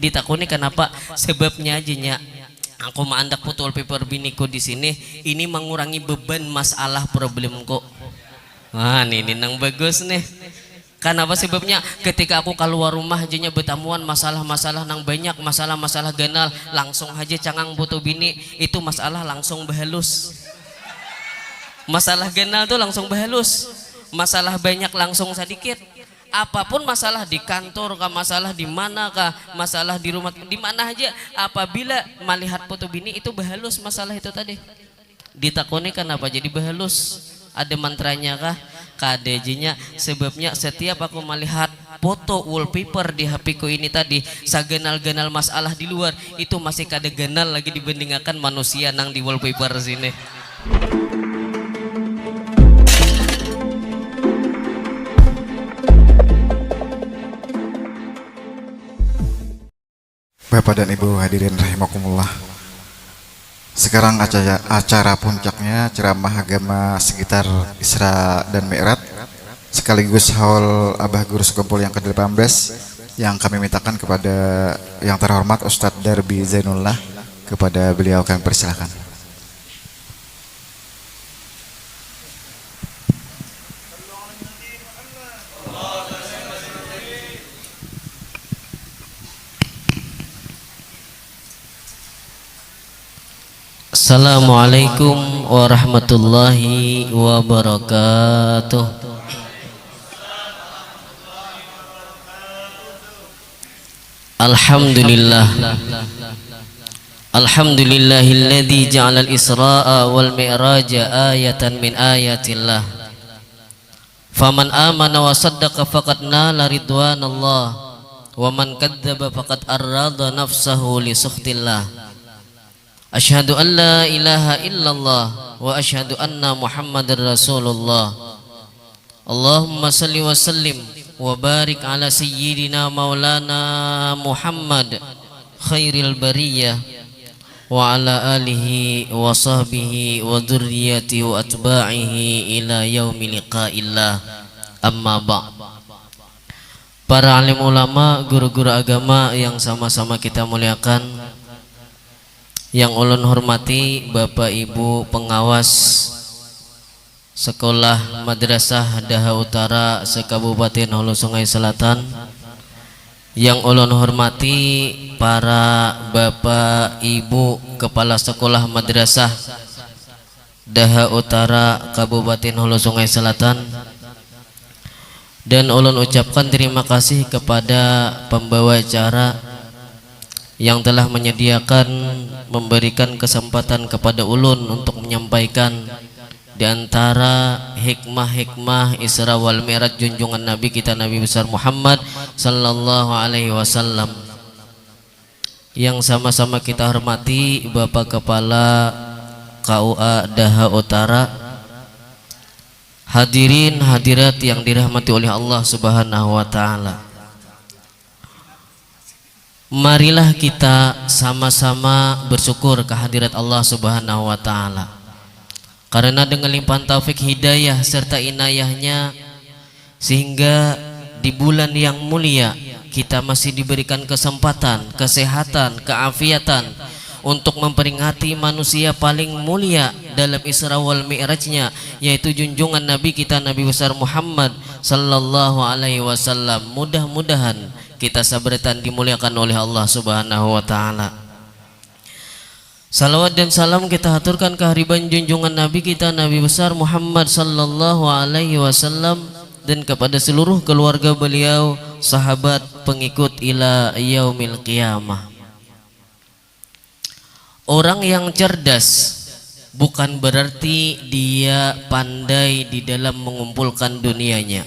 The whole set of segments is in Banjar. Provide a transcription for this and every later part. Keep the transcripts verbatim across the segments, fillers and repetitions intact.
Ditakuni kanapa? Sebabnya aja nya. Aku maandak putu wallpaper biniku di sini, ini mangurangi beban masalah problemku. Wah, ini nang bagus nih. Kanapa sebabnya? Ketika aku kaluar rumah aja nya batamuan masalah-masalah nang banyak, masalah-masalah ganal, langsung haja cangang putu bini, itu masalah langsung bahalus. Masalah ganal tu langsung bahalus. Masalah banyak langsung sadikit. Apapun masalah di kantor kah, masalah di mana kah, masalah di rumah, di mana haja, apabila malihat putu bini itu bahalus masalah itu tadi. Ditakuni kanapa jadi bahalus? Ada mantranya kah? Kada aja nya. Sebabnya setiap aku malihat foto wallpaper di H P ku ini tadi, saganal-ganal masalah di luar, itu masih kada ganal lagi dibandingakan manusia nang di wallpaper sini. Bapak dan Ibu hadirin rahimakumullah. Sekarang acara, acara puncaknya ceramah agama sekitar Isra dan Mi'raj, sekaligus haul Abah Guru Sekumpul yang kedelapan belas, yang kami mintakan kepada yang terhormat Ustadz Darbi Zainullah, kepada beliau kami persilakan. Assalamualaikum warahmatullahi wabarakatuh. Alhamdulillah. Alhamdulillahilladzi ja'alal Isra'a wal Mi'raja ayatan min ayatillah. Faman amana wa saddaqa faqad nala ridwanallah, wa man kadzdzaba faqad arrada nafsahu li sukhtillah. Asyhadu an la ilaha illallah wa asyhadu anna Muhammadar Rasulullah. Allahumma salli wa sallim wa barik ala sayyidina maulana Muhammad khairil bariyah wa ala alihi wa sahbihi wa dzurriyyatihi wa atba'ihi ila yaumi liqa'illah. Amma ba'd. Para alim ulama, guru-guru agama yang sama-sama kita muliakan, yang ulun hormati Bapak Ibu pengawas Sekolah Madrasah Daha Utara se-Kabupaten Hulu Sungai Selatan, yang ulun hormati para Bapak Ibu Kepala Sekolah Madrasah Daha Utara Kabupaten Hulu Sungai Selatan, dan ulun ucapkan terima kasih kepada pembawa acara yang telah menyediakan, memberikan kesempatan kepada ulun untuk menyampaikan di antara hikmah-hikmah Isra wal Mi'raj junjungan Nabi kita, Nabi besar Muhammad sallallahu alaihi wasallam. Yang sama-sama kita hormati Bapak Kepala K U A Daha Utara, hadirin hadirat yang dirahmati oleh Allah Subhanahu wa taala. Marilah kita sama-sama bersyukur kehadirat Allah Subhanahu wa taala. Karena dengan limpahan taufik hidayah serta inayahnya, sehingga di bulan yang mulia kita masih diberikan kesempatan, kesehatan, keafiatan untuk memperingati manusia paling mulia dalam Isra wal Mi'rajnya, yaitu junjungan Nabi kita, Nabi besar Muhammad sallallahu alaihi wasallam. Mudah-mudahan kita sabratan dimuliakan oleh Allah Subhanahu wa taala. Salawat dan salam kita haturkan kahariban junjungan Nabi kita, Nabi besar Muhammad sallallahu alaihi wasallam, dan kepada seluruh keluarga beliau, sahabat, pengikut ila yaumil qiyamah. Orang yang cerdas bukan berarti dia pandai di dalam mengumpulkan dunianya.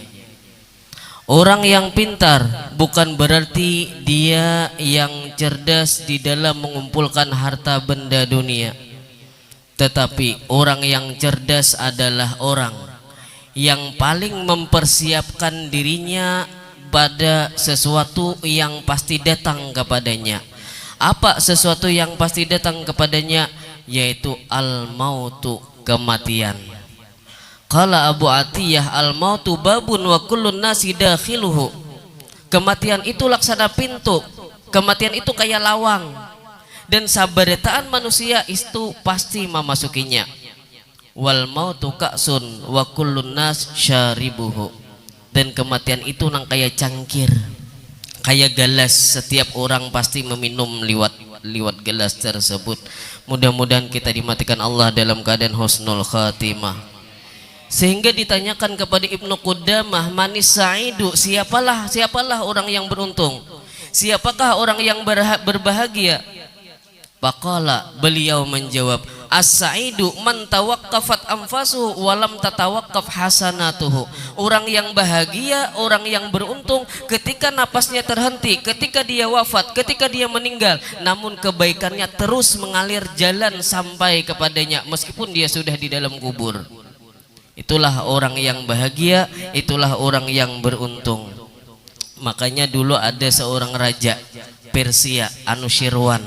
Orang yang pintar bukan berarti dia yang cerdas di dalam mengumpulkan harta benda dunia. Tetapi orang yang cerdas adalah orang yang paling mempersiapkan dirinya pada sesuatu yang pasti datang kepadanya. Apa sesuatu yang pasti datang kepadanya? Yaitu al-mautu, kematian. Qala Abu Atiyah, "Al-mautu babun wa kullun nasi dakhiluhu." Kematian itu laksana pintu. Kematian itu kaya lawang, dan sabarataan manusia itu pasti mamasukinya. Wal mautu ka'sun wa kullun nas syaribuhu. Dan kematian itu nang kaya cangkir, kaya galas, setiap orang pasti meminum liwat liwat galas tersebut. Mudah-mudahan kita dimatikan Allah dalam keadaan husnul khatimah. Sehingga ditanyakan kepada Ibnu Qudamah, manis sa'idu, siapalah siapalah orang yang beruntung? Siapakah orang yang berbahagia? Faqala, beliau menjawab, as-sa'idu man tawaqqafat anfasuhu walam tatawaqqaf hasanatuhu. Orang yang bahagia, orang yang beruntung ketika napasnya terhenti, ketika dia wafat, ketika dia meninggal, namun kebaikannya terus mengalir jalan sampai kepadanya meskipun dia sudah di dalam kubur. Itulah orang yang bahagia, itulah orang yang beruntung. Makanya dulu ada seorang raja Persia, Anushirwan.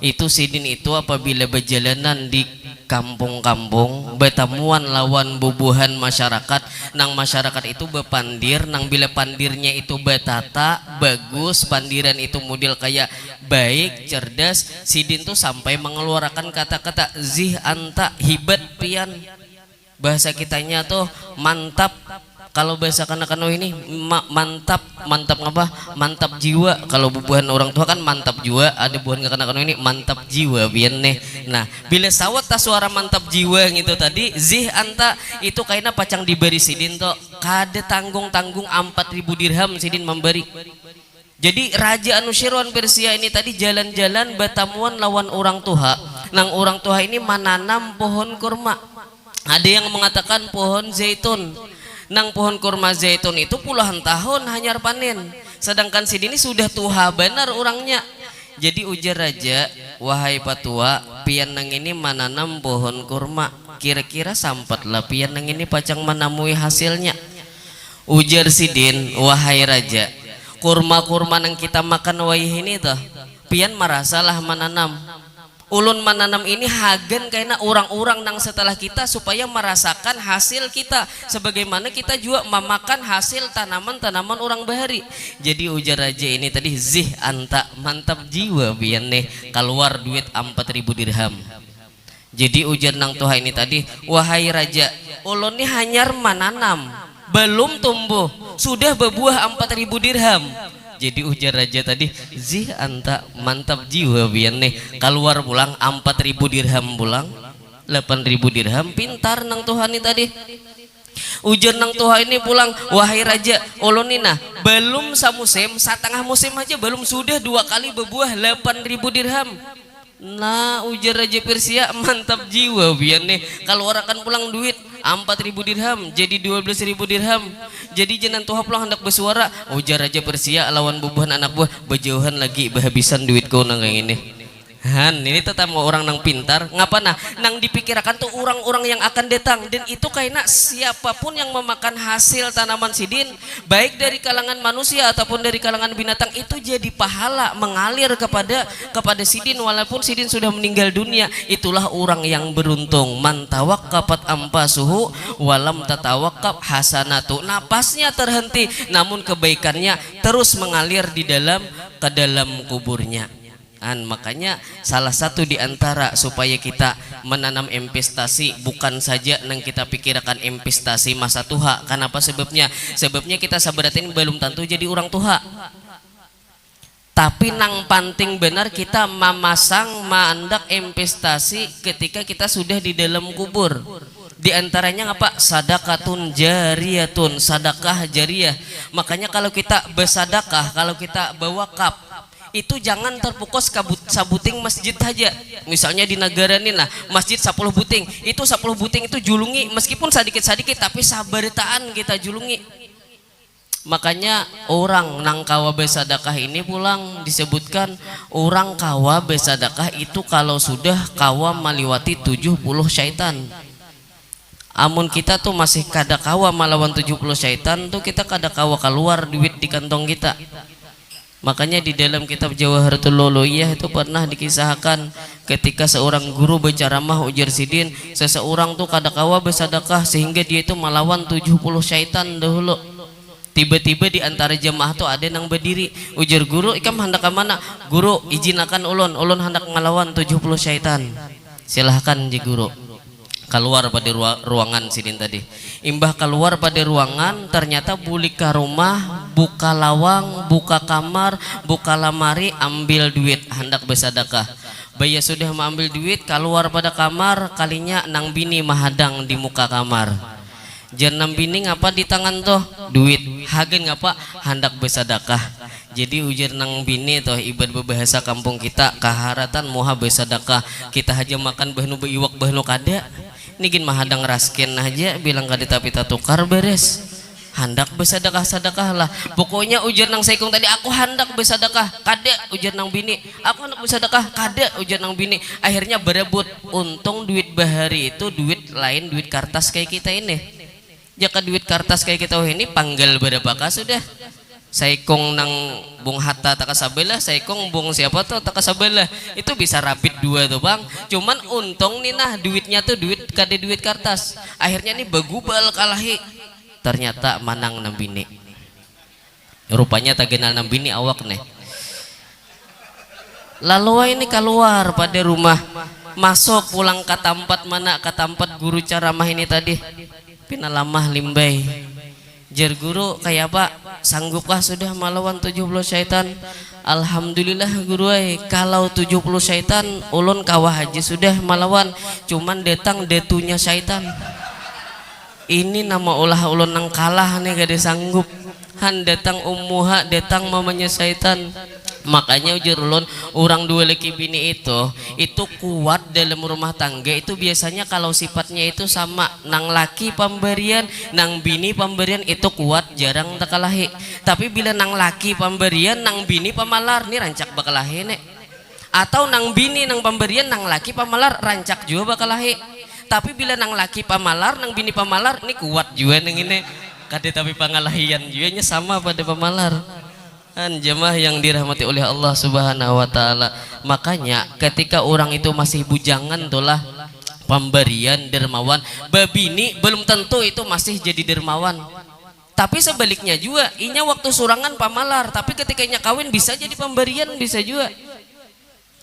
Itu sidin itu apabila bajalanan di kampung-kampung, batamuan lawan bubuhan masyarakat, nang masyarakat itu bapandir, nang bila pandirnya itu batata, bagus, pandiran itu mudil kaya baik, cerdas, sidin tu sampai mangaluarakan kata-kata, zih anta, hibat pian. Bahasa kitanya tuh mantap. Kalau bahasa kanak-kanak ini ma- mantap, mantap ngapa? Mantap jiwa. Kalau bubuhan orang tua kan mantap jua, ada bubuhan kanak-kanak ini mantap jiwa bian nih. Nah, bila sawat ta suara mantap jiwa gitu tadi, zih anta itu kaina pacang dibari sidin tuh. Kada tanggung-tanggung empat ribu dirham sidin memberi. Jadi Raja Anushirwan Persia ini tadi jalan-jalan batamuan lawan orang tuha. Nang orang tuha ini mananam pohon kurma. Ada yang mengatakan pohon zaitun. Nang pohon kurma zaitun itu puluhan tahun hanyar panen. Sedangkan sidin ini sudah tuha banar orangnya. Jadi ujar raja, wahai patua, pian nang ini mananam pohon kurma. Kira-kira sampatlah pian nang ini pacang manamui hasilnya. Ujar sidin, wahai raja, kurma-kurma nang kita makan wayah ini tuh, pian marasalah mananam. Ulun mananam ini hagan kaina urang-urang nang setelah kita supaya marasakan hasil kita, sebagaimana kita jua mamakan hasil tanaman-tanaman urang bahari. Jadi ujar raja ini tadi, zih anta, mantap jiwa pian nih, kaluar duit ampat ribu dirham. Jadi ujar nang tuha ini tadi, wahai raja, ulun ni hanyar mananam, balum tumbuh, sudah babuah ampat ribu dirham. Jadi ujar raja tadi, zih anta, mantap jiwa pian nih, kaluar pulang ampat ribu dirham pulang, lapan ribu dirham, pintar nang tuha ni tadi. Ujar nang tuha ini pulang, wahai raja, ulun ni nah, balum samusim, satangah musim haja balum, sudah dua kali babuah lapan ribu dirham. Nah, ujar raja Persia, mantap jiwa pian nih, kaluarakan pulang duit, ampat ribu dirham jadi dua belas ribu dirham. Jadi jar nang tuha pulang handak basuara, ujar raja Persia lawan bubuhan anak buah, bajauhan lagi, bahabisan duitku nang kaya ngini. Han, ini tatamu urang nang pintar. Ngapa nah? Nang dipikirakan tu urang-urang yang akan datang. Dan itu kaina siapapun yang mamakan hasil tanaman sidin, baik dari kalangan manusia ataupun dari kalangan binatang, itu jadi pahala mengalir kepada kepada sidin walaupun sidin sudah meninggal dunia. Itulah urang yang beruntung. Man tawaqqafat anfasuhu walam tatawaqqaf hasanatu. Napasnya terhenti, namun kebaikannya terus mengalir di dalam, ke dalam kuburnya. An, makanya salah satu di antara supaya kita menanam investasi bukan saja nang kita pikirakan investasi masa tuha. Kanapa sebabnya? Sebabnya kita sabaratin balum tantu jadi urang tuha. Tapi nang panting banar kita mamasang maandak investasi ketika kita sudah di dalam kubur. Di antaranya ngapa? Sadakatun jariyatun, sadakah jariyah. Makanya kalau kita basadakah, kalau kita bawakaf, itu jangan terfokus ka but- sabuting masjid haja. Misalnya di nagara ni nah, masjid sapuluh buting, itu sapuluh buting itu julungi, meskipun sadikit-sadikit tapi sabarataan kita julungi. Makanya urang nang kawa basadakah ini pulang disebutkan, urang kawa basadakah itu kalau sudah kawa maliwati tujuh puluh syaitan. Amun kita tu masih kada kawa malawan tujuh puluh syaitan tu, kita kada kawa kaluar duit di kantong kita. Makanya di dalam kitab Jawaharatul Lu'lu'iyah itu pernah dikisahakan ketika seorang guru bacaramah, ujar sidin, seseorang tu kada kawa basadakah sehingga dia itu malawan tujuh puluh syaitan dahulu. Tiba-tiba di antara jemaah tu ada nang badiri. Ujar guru, "Ikam handak ka mana?" "Guru, ijinakan ulun, ulun handak ngalawan tujuh puluh syaitan." "Silahkan," jar guru. Kaluar pada rua-, ruangan sidin tadi. Imbah kaluar pada ruangan, ternyata bulik ka rumah, buka lawang, buka kamar, buka lamari, ambil duit, handak basadakah. Baya sudah maambil duit, kaluar pada kamar, kalinya nang bini mahadang di muka kamar. Jar nang bini, "Ngapa di tangan tuh?" "Duit." "Hagan ngapa?" "Handak basadakah." Jadi ujar nang bini tuh, ibarat bebahasa kampung kita, kaharatan muha basadakah. Kita haja makan bahnu baiwak bahnu kada. Ini gin mahadang raskin haja, bilang kada tapi tatukar baras. Handak basadakah-sadakah lah. Pokoknya ujar nang saikung tadi, "Aku handak basadakah." "Kada," ujar nang bini. "Aku handak basadakah." "Kada," ujar nang bini. Akhirnya berebut. Untung duit bahari itu duit lain, duit kartas kayak kita ini. Jaka duit kartas kayak kita wahini, panggal berapakah sudah. Saikung nang bung Hatta taka sabelah, saikung bung siapa tuh taka sabelah. Itu bisa rapit dua tuh, Bang. Cuman untung nih nah, duitnya tuh duit, kada duit kartas. Akhirnya nih bagubal kalahi. Ternyata manang nang bini. Rupanya taganal nang bini awak nih. Lalu ini kaluar pada rumah, masuk pulang ka tampat mana, ka tampat guru caramah ini tadi. Pina lamah limbai. Jar guru, "Kaya apa? Sanggupkah sudah malawan tujuh puluh syaitan?" "Alhamdulillah guru ai, kalau tujuh puluh syaitan ulun kawa haja sudah malawan, cuman datang datunya syaitan. Ini nama ulah ulun nang kalah nih, kada sanggup. Han datang ummuha, datang mamanya syaitan." Makanya ujar ulun, urang dua laki bini itu, itu kuat dalam rumah tangga itu biasanya kalau sifatnya itu sama, nang laki pambarian, nang bini pambarian itu kuat, jarang takalahi. Tapi bila nang laki pambarian, nang bini pamalar, ni rancak bakalahi ni. Atau nang bini nang pambarian, nang laki pamalar, rancak jua bakalahi. Tapi bila nang laki pamalar, nang bini pamalar, ni kuat jua nang ini. Kada tapi pangalahian jua, nya sama pada pamalar. Kan jemaah yang dirahmati oleh Allah Subhanahu wa Ta'ala. Makanya, ketika orang itu masih bujangan tulah, pambarian, dermawan, babini belum tentu itu masih jadi dermawan. Tapi sebaliknya jua, inya waktu surangan pamalar, tapi ketika inya kawin bisa jadi pambarian, bisa jua.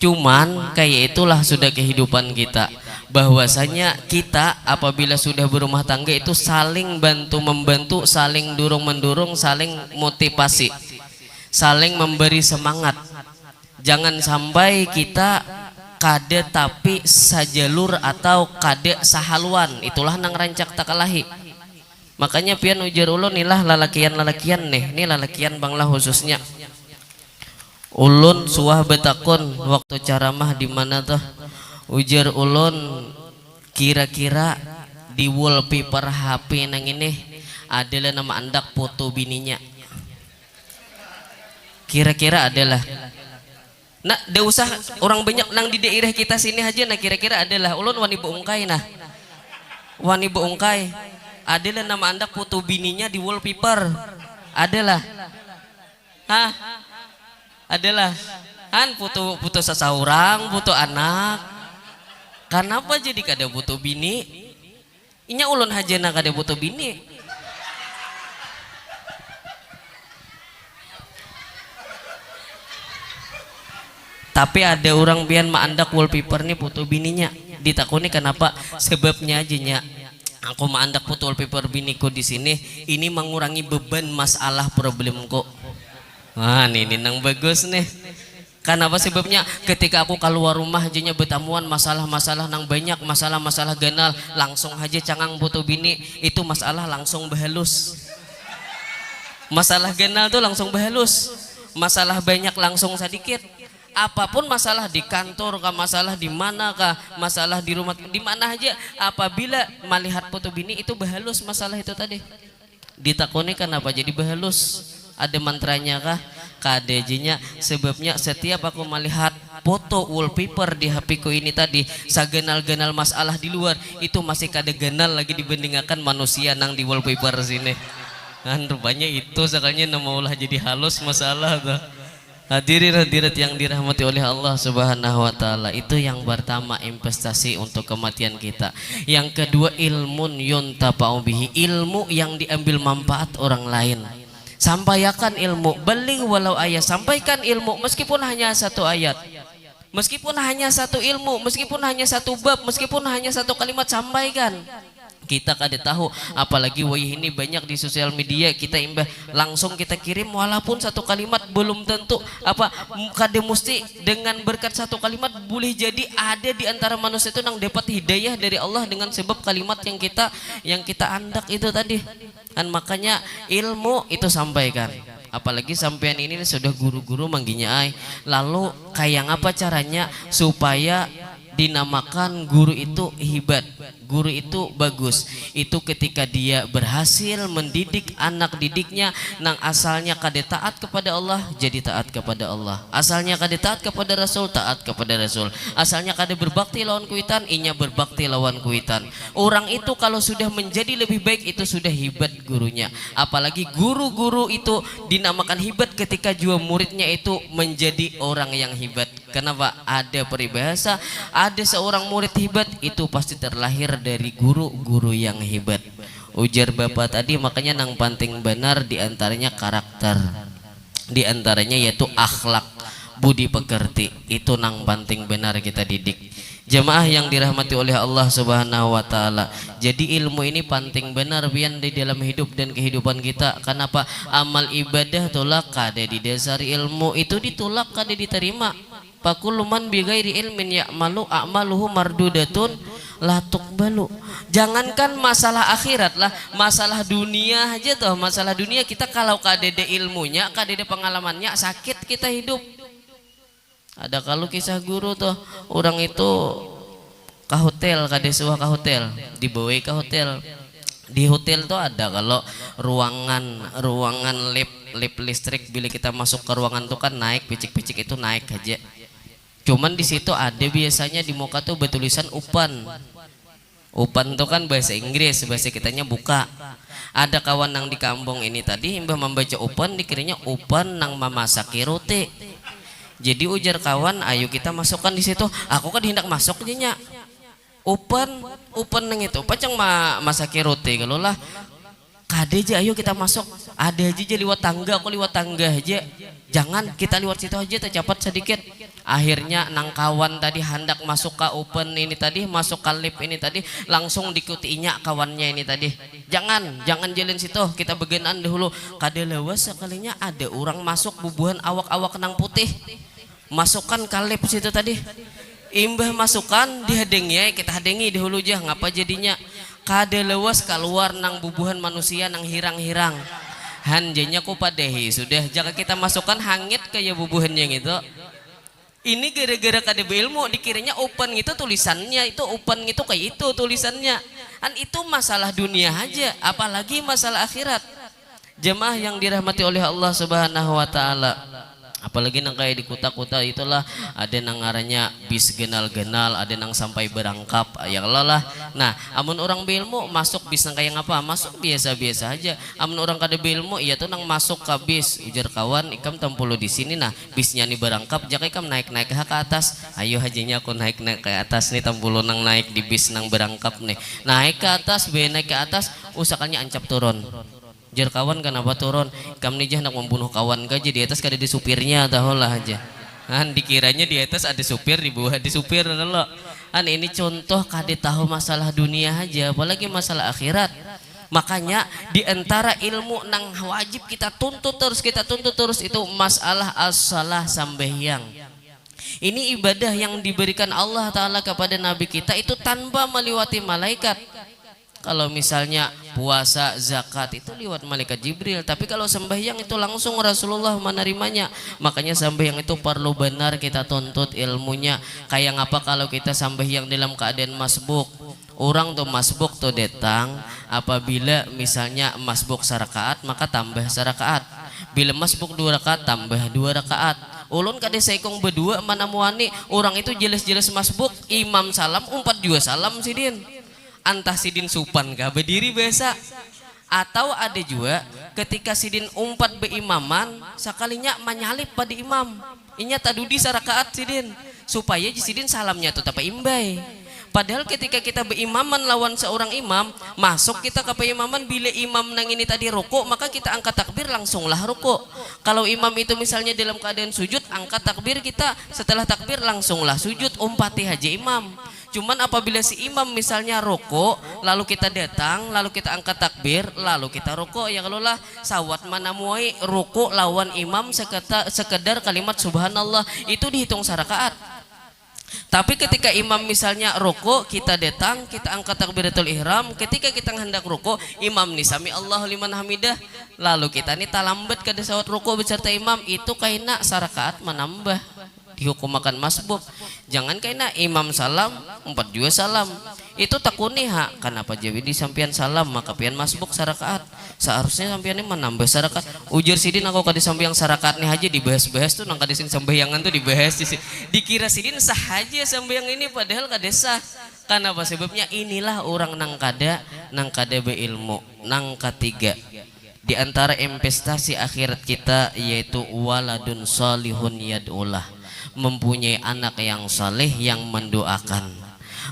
Cuman, kaya itulah sudah kehidupan kita. Bahwasanya kita apabila sudah berumah tangga itu saling bantu membantu, saling durung mendurung, saling motivasi, saling memberi semangat. Jangan sampai kita kada tapi sajalur atau kada sahaluan. Itulah nang rancak takalahi. Makanya pian ujar ulun, nilah lalakian-lalakian nih, ni lalakian bang lah khususnya. Ulun suah batakun waktu caramah di mana tuh. Ujar ulun, kira-kira di wallpaper H P nang ini ada lah nama andak foto bininya. Kira-kira ada lah. Nah, da usah orang banyak nang di daerah kita sini aja, nah kira-kira ada lah. Ulun wani beungkai nah. Wani beungkai. Ada lah nama andak foto bininya di wallpaper. Ada lah. Hah? Ada lah. Han foto, foto sasaurang, foto anak. Kenapa jadi kada foto bini? Inya ulun haja nang kada foto bini. Tapi ada orang pian maandak wallpaper ni foto bininya. Ditakuni kenapa? Sebabnya aja nya. Aku maandak foto wallpaper biniku di sini, ini mengurangi beban masalah problemku. Wah, ini nang bagus nih. Kenapa sebabnya? Ketika aku keluar rumah aja nya betamuan masalah-masalah nang banyak, masalah-masalah ganal, langsung aja cangang foto bini, itu masalah langsung behalus. Masalah ganal tuh langsung behalus. Masalah banyak langsung sedikit. Apapun masalah di kantor kah, masalah di mana kah, masalah di rumah, di mana aja, apabila melihat foto bini itu behalus masalah itu tadi. Ditakuni kenapa jadi behalus? Ada mantranya kah? Kada jinya. Sebabnya setiap aku melihat foto wallpaper di H P ku ini tadi, saganal-ganal masalah di luar, itu masih kada ganal lagi dibandingakan manusia nang di wallpaper sini. Kan rupanya itu sakalinya nama ulah jadi halus masalah tuh. Hadirin hadirat yang dirahmati oleh Allah Subhanahu wa taala, itu yang pertama investasi untuk kematian kita. Yang kedua ilmun yuntafa'u bihi, ilmu yang diambil manfaat orang lain. Sampaiakan ilmu, balligh walau ayat, sampaikan ilmu meskipun hanya satu ayat, meskipun hanya satu ilmu, meskipun hanya satu bab, meskipun hanya satu kalimat, sampaikan. Kita kada tahu, apalagi wayah ini banyak di sosial media, kita imbah langsung kita kirim, walaupun satu kalimat belum tentu apa, kada musti dengan berkat satu kalimat boleh jadi ada di antara manusia itu nang dapat hidayah dari Allah dengan sebab kalimat yang kita yang kita andak itu tadi. Kan makanya ilmu itu sampaikan. Apalagi sampean ini sudah guru-guru mangginya ai. Lalu kayak apa caranya supaya dinamakan guru itu hibat, guru itu bagus? Itu ketika dia berhasil mendidik anak didiknya nang asalnya kada taat kepada Allah, jadi taat kepada Allah. Asalnya kada taat kepada Rasul, taat kepada Rasul. Asalnya kada berbakti lawan kuitan, inya berbakti lawan kuitan. Orang itu kalau sudah menjadi lebih baik, itu sudah hibat gurunya. Apalagi guru-guru itu dinamakan hibat ketika jua muridnya itu menjadi orang yang hibat. Kenapa? Ada peribahasa, ada seorang murid hibat itu pasti terlahir dari guru-guru yang hibat. Ujar bapak tadi, makanya nang penting benar diantaranya karakter. Di antaranya yaitu akhlak, budi pekerti, itu nang penting benar kita didik. Jemaah yang dirahmati oleh Allah Subhanahu wa taala. Jadi ilmu ini penting benar pian di dalam hidup dan kehidupan kita. Kenapa? Amal ibadah tulak kada didasari ilmu, itu ditulak kada diterima. Fakullu man bighairi ilmin ya'malu a'maluhu mardudatun la tuqbalu. Jangankan masalah akhirat lah, masalah dunia aja tuh, masalah dunia kita kalau kada ada ilmunya, kada ada pengalamannya, sakit kita hidup. Ada kalau kisah guru tuh, orang itu ke hotel, kada suah ke hotel, dibawai ke hotel. Di hotel tuh ada kalau ruangan, ruangan lip, lip listrik. Bila kita masuk ke ruangan tuh kan naik, picik-picik itu naik aja. Cuman di situ ada biasanya di muka tuh bertulisan open. Open tuh kan bahasa Inggris, bahasa kitanya buka. Ada kawan nang di kampung ini tadi, imbah membaca open, dikiranya open nang mamasaki roti. Jadi ujar kawan, ayo kita masukkan di situ. Aku kan hendak masuk jenya. Open, open nang itu pacang ma masaki roti kalau lah. Kada ja, ayo kita masuk. Ada aja ja liwat tangga, aku liwat tangga aja. Jangan, kita liwat situ aja, tercapat sedikit. Akhirnya nang kawan tadi handak masuk ke open ini tadi, masuk ke lift ini tadi, langsung diikuti inya kawannya ini tadi. Jangan, jangan jalan situ, kita begenaan dahulu. Kada lawas sekalinya ada orang masuk bubuhan awak-awak nang putih. Masukkan kalip situ tadi. Imbah masukan, dihadangi ai, kita hadangi dahulu jah, ngapa jadinya. Kada lawas kaluar nang bubuhan manusia nang hirang-hirang. Han, janya ku padahi sudah, jaka kita masukan hangit kaya bubuhannya ngitu. Ini gara-gara kada beilmu, dikiranya open ngitu tulisannya, itu open ngitu kaya itu tulisannya. Han, itu masalah dunia haja, apalagi masalah akhirat. Jemaah yang dirahmati oleh Allah Subhanahu wa taala. Apalagi nang kaya di kuta-kuta itulah, ada nang ngarannya bis ganal-ganal, ada nang sampai berangkap, ya kalo lah. Nah, amun urang beilmu masuk bis nang kaya ngapa? Masuk biasa-biasa haja. Amun urang kada beilmu, iya tu nang masuk ka bis. Ujar kawan, ikam tampulu di sini nah, bisnya ni berangkap, jaka ikam naik-naik ha ka atas. Ayu haja nya aku naik-naik ka atas ni, tampulu nang naik di bis nang berangkap nih. Naik ka atas, be naik ka atas, usakannya ancap turun. Jar kawan, kanapa turun? Ikam ni ja handak mambunuh kawan kah ja, di atas kadada supirnya, tahulah haja. Han, dikiranya di atas ada supir, di bawah ada supir, kalo. Han, ini contoh kada tahu masalah dunia haja, apalagi masalah akhirat. Makanya di antara ilmu nang wajib kita tuntut terus, kita tuntut terus itu masalah as-shalah, sambahyang. Ini ibadah yang diberikan Allah Ta'ala kepada Nabi kita itu tanpa meliwati malaikat. Kalau misalnya puasa, zakat itu liwat malaikat Jibril, tapi kalau sembahyang itu langsung Rasulullah menerimanya. Makanya sembahyang itu perlu benar kita tuntut ilmunya. Kayak ngapa kalau kita sembahyang dalam keadaan masbuk? Orang tuh masbuk tuh datang apabila misalnya masbuk sarakaat, maka tambah sarakaat. Bila masbuk dua rakaat, tambah dua rakaat. Ulun kada saikung berdua mana muani, orang itu jelas-jelas masbuk, imam salam, umpat jua salam sidin. Antah sidin supan kah berdiri biasa. Atau ada jua ketika sidin umpat beimaman, sakalinya manyalip pada imam. Inya tadudi sarakaat sidin, supaya ji sidin salamnya tu tapaimbai. Padahal ketika kita beimaman lawan seorang imam, masuk kita ke peimaman, bila imam nang ini tadi ruku, maka kita angkat takbir, langsunglah ruku. Kalau imam itu misalnya dalam keadaan sujud, angkat takbir kita, setelah takbir langsunglah sujud, umpati haja imam. Cuman apabila si imam misalnya ruku, lalu kita datang, lalu kita angkat takbir, lalu kita ruku, ya kalau lah sawat manamuai ruku lawan imam seketa- sekedar kalimat subhanallah, itu dihitung sarakaat. Tapi ketika imam misalnya ruku, kita datang, kita angkat takbiratul ihram, ketika kita hendak ruku, imam ni sami Allahu liman hamidah, lalu kita ni talambat kada sawat ruku beserta imam, itu kaina sarakaat manambah, dihukumakan masbuk. Jangan kaina imam salam, umpat jua salam. Itu takuni ha, kanapa jadi sampian salam maka pian masbuk sarakaat? Seharusnya sampian ni manambah sarakaat. Ujar sidin, aku kada sambayang sarakaat ni haja, dibahas-bahas tu nang kada sing sambayangan tu dibahas di si-, dikira sidin sah haja sambayang ini padahal kada sah. Kanapa? Sebabnya inilah orang nang kada, nang kada beilmu. Nang katiga, di antara investasi akhirat kita yaitu waladun salihun yad'ulah, mempunyai anak yang saleh yang mendoakan.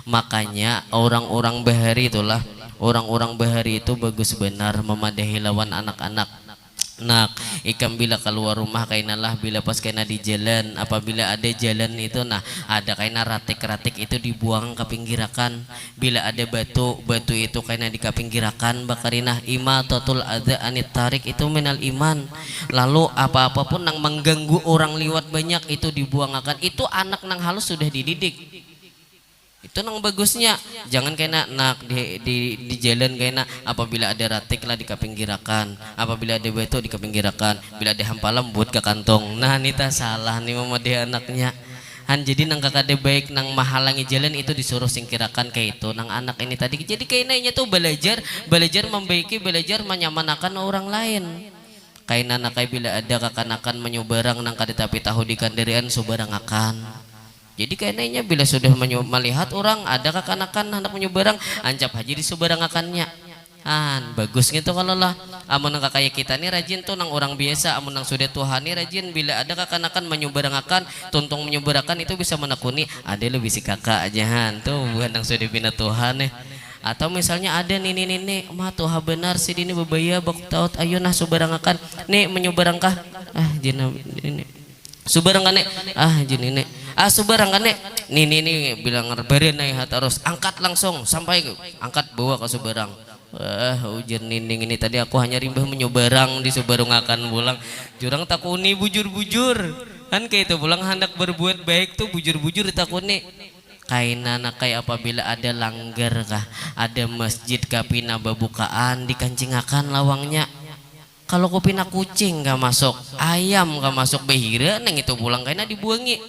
Makanya orang-orang bahari itulah, orang-orang bahari itu bagus benar memadahi lawan anak-anak. Nak, ikam bila kaluar rumah kainalah, bila pas kaina di jalan, apabila ada jalan itu, nah, ada kaina ratik-ratik itu dibuang ka pinggirakan. Bila ada batu, batu itu kaina dikapinggirakan bakarinah. Imatatul adza anit tarik itu minal iman. Lalu apa-apa pun nang mengganggu orang liwat banyak itu dibuangakan. Itu anak nang halus sudah dididik. Itu nang bagusnya. Jangan kaina nak di, di, di jalan kaina apabila ada ratik lah dikapinggirakan, apabila ada batu dikapinggirakan, bila ada hampalam buat ka kantong. Nah, nita salah nih mamadahi anaknya. Han, jadi nang kakada baik nang mahalangi jalan itu disuruh singkirakan kaitu nang anak ini tadi. Jadi kaina inya tu balajar, balajar mambaiki, balajar manyamanakan orang lain. Kaina nakai bila ada kakanakan manyubarang nang kada tapi tahu di kandarian, subarangakan. Jadi kaina inya bila sudah manyu- malihat orang ada kakanakan handak manyubarang, ancap haja disubarangakannya. Han, bagus ngitu kalo lah. Amun nang kakaya kita ni rajin tu nang urang biasa, amun nang sudah tuha ni rajin, bila ada kakanakan manyubarangakan, tuntung manyubarakan itu bisa manakuni, ada lo bisi kaka aja han, tu buhan nang sudah pina tuha nih. Atau misalnya ada nini-nini, ma tuha banar sidini babaya bakutaut, ayu nah subarangakan, ni manyubarang kah? Ah jina nini. Subarang kane, ah jar nini. Ah subarang kane, nini ni bilang baranai ha tarus, angkat langsung sampai angkat bawa ka subarang. Wah ujar nini ngini tadi aku hanyar imbah menyubarang disubarungakan pulang. Jar urang takuni bujur-bujur. Kan kaitu pulang handak berbuat baik tu bujur-bujur ditakuni. Kaina nakai apabila ada langgar kah, ada masjid kah pina babukaan dikancingakan lawangnya. Kalau ku pina kucing kah masuk, ayam kah masuk, bahira nang itu pulang kaina dibuangi.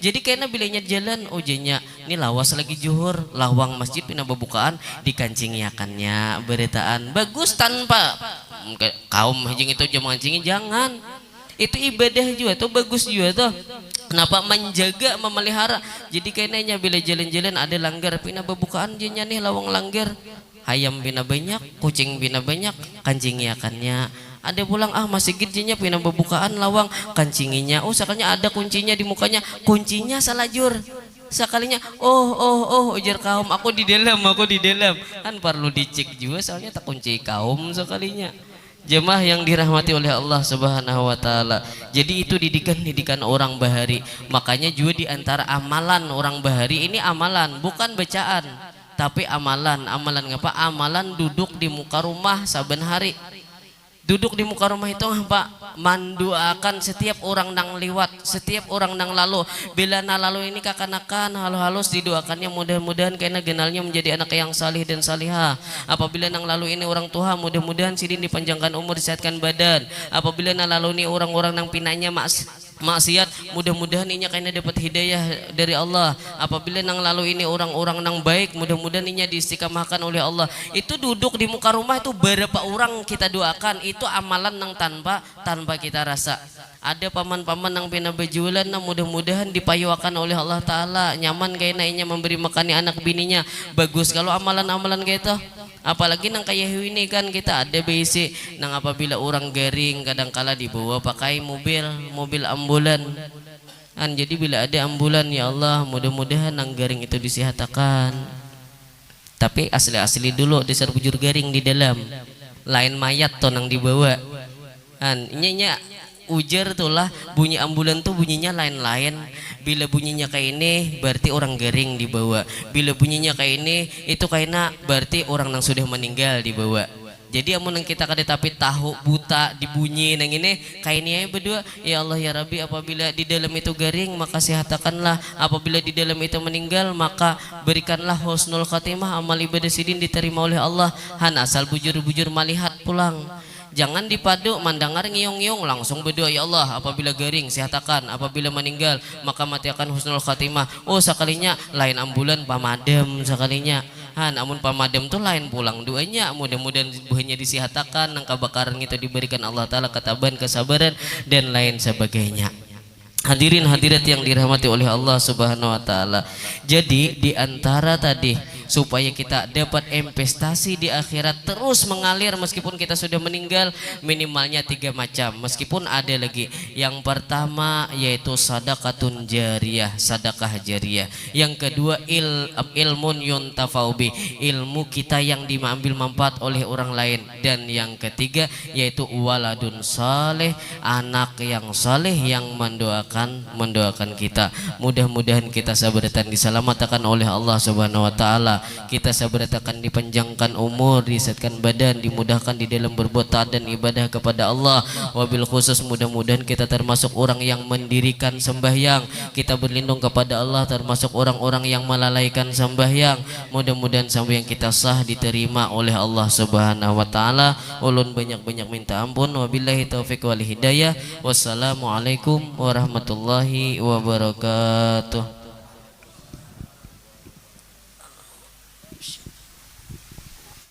Jadi kaina bila inya jalan, ujarnya, ni lawas lagi juhur, lawang masjid pina babukaan, dikancingiakannya barataan. Bagus tanpa kaum hijing itu aja mangancingi, jangan. Itu ibadah jua tuh, bagus jua tuh. Kenapa? Menjaga, memelihara. Jadi kaina inya bila jalan-jalan ada langgar, pina babukaan janya nih lawang langgar. Hayam pina banyak, kucing pina banyak, kancingiakannya. Ada pulang ah masigit janya pina babukaan lawang, kancinginya. Oh sakalinya ada kuncinya di mukanya, kuncinya salajur. Sakalinya, oh oh oh ujar kaum, aku di dalam, aku di dalam. Kan parlu dicik jua soalnya takunci kaum sakalinya. Jemaah yang dirahmati oleh Allah Subhanahu wa taala. Jadi itu didikan-didikan orang bahari. Makanya jua di antara amalan orang bahari ini amalan, bukan bacaan. Tapi amalan, amalan ngapa? Amalan duduk di muka rumah saban hari. Duduk di muka rumah itu ngapa? Manduaakan setiap orang nang liwat, setiap orang nang lalu. Bila nang lalu ini kakanakan, halus-halus diduakannya, mudah-mudahan kena ganalnya menjadi anak yang salih dan salihah. Apabila nang lalu ini orang tuha, mudah-mudahan sidin dipanjangkan umur, disehatkan badan. Apabila nang lalu ini orang-orang nang pinanya maks- maksiat, mudah-mudahan inya kena dapat hidayah dari Allah. Apabila nang lalu ini orang-orang nang baik, mudah-mudahan inya diistiqamahkan oleh Allah. Itu duduk di muka rumah itu berapa orang kita doakan, itu amalan nang tanpa tanpa kita rasa. Ada paman-paman nang pina bajualan, nah mudah-mudahan dipayuakan oleh Allah Ta'ala, nyaman kaina inya memberi makani anak bininya. Bagus kalau amalan-amalan kaitu. Apalagi nang kaya ini kan kita ada baisi nang apabila urang garing kadangkala dibawa pakai mobil, mobil ambulan. An, jadi bila ada ambulan, ya Allah, mudah-mudahan nang garing itu disihatakan. Tapi asli-asli dulu dasar bujur garing di dalam. Lain mayat to nang dibawa. An, inya, inya ujar tuh lah, bunyi ambulan tuh bunyinya lain-lain. Bila bunyinya kayak ini, berarti orang garing dibawa. Bila bunyinya kayak ini, itu kaina berarti orang nang sudah meninggal dibawa. Jadi amun nang kita kada tapi tahu buta di bunyi nang ini, kaini aja berdua, ya Allah ya Rabbi, apabila di dalam itu garing, maka sihatakanlah. Apabila di dalam itu meninggal, maka berikanlah husnul khatimah, amal ibadah sidin diterima oleh Allah. Han asal bujur-bujur malihat pulang. Jangan dipadu mandangar ngiung-ngiung langsung berdoa, ya Allah, apabila garing sihatakan, apabila meninggal maka matiakan husnul khatimah. Oh, sakalinya lain ambulan, pamadam sakalinya. Han, amun pamadam tu lain pulang duanya, mudah-mudahan buhannya disihatakan, nang kabakaran ngitu diberikan Allah Ta'ala ketabahan, kesabaran, dan lain sebagainya. Hadirin hadirat yang dirahmati oleh Allah Subhanahu wa Ta'ala. Jadi, di antara tadi, supaya kita dapat investasi di akhirat terus mengalir meskipun kita sudah meninggal, minimalnya tiga macam. Meskipun ada lagi. Yang pertama yaitu sadaqatun jariyah, sadakah jariyah. Yang kedua, il-, ilmun yuntafa'u bih, ilmu kita yang diambil manfaat oleh orang lain. Dan yang ketiga yaitu waladun saleh, anak yang saleh yang mendoakan, mendoakan kita. Mudah-mudahan kita sabaratan disalamatakan oleh Allah Subhanahu wa Ta'ala. Kita sabaratakan dipanjangkan umur, disehatkan badan, dimudahkan di dalam berbuat taat dan ibadah kepada Allah. Wabil khusus, mudah-mudahan kita termasuk orang yang mendirikan sembahyang. Kita berlindung kepada Allah termasuk orang-orang yang melalaikan sembahyang. Mudah-mudahan sembahyang kita sah, diterima oleh Allah Subhanahu wa Ta'ala. Ulun banyak-banyak minta ampun. Wabillahi taufiq wal hidayah. Wassalamualaikum warahmatullahi wabarakatuh.